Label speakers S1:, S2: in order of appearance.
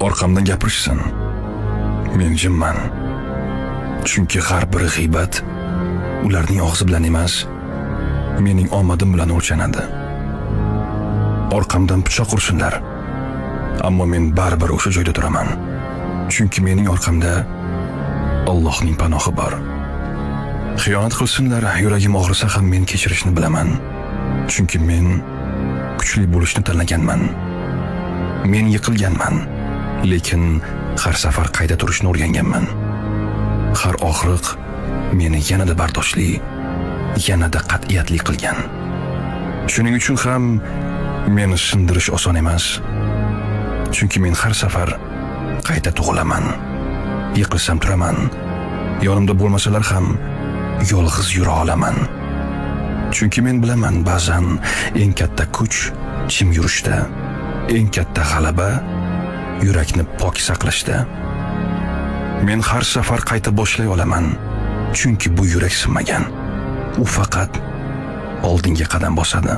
S1: Orqamdan gapirishsin. Men jimman. Chunki har bir g'iybat ularning og'zi bilan emas, mening omadim bilan o'lchanadi. Orqamdan pichoq ursinlar. Ammo men baribir o'sha joyda turaman. Chunki mening orqamda Allohning panohi bor. Xiyonat qilsinlar, yuragim og'risa ham men kechirishni bilaman. Chunki men kuchli bo'lishni tanlaganman. Men yiqilganman, lekin har safar qayta turishni o'rganganman. Har og'riq meni yanada bardoshli, yanada qat'iyatli qilgan. Shuning uchun ham meni sindirish oson emas. Chunki men har safar qayta tug'ilaman. Yiqilsam turaman. Yonimda bo'lmasalar ham yolg'iz yura olaman. Chunki men bilaman, ba'zan eng katta kuch jim yurishda, eng katta g'alaba yurakni pok saqlashda. Men har safar qayta boshlay olaman, chunki bu yurak sinmagan. U faqat oldinga qadam bosadi.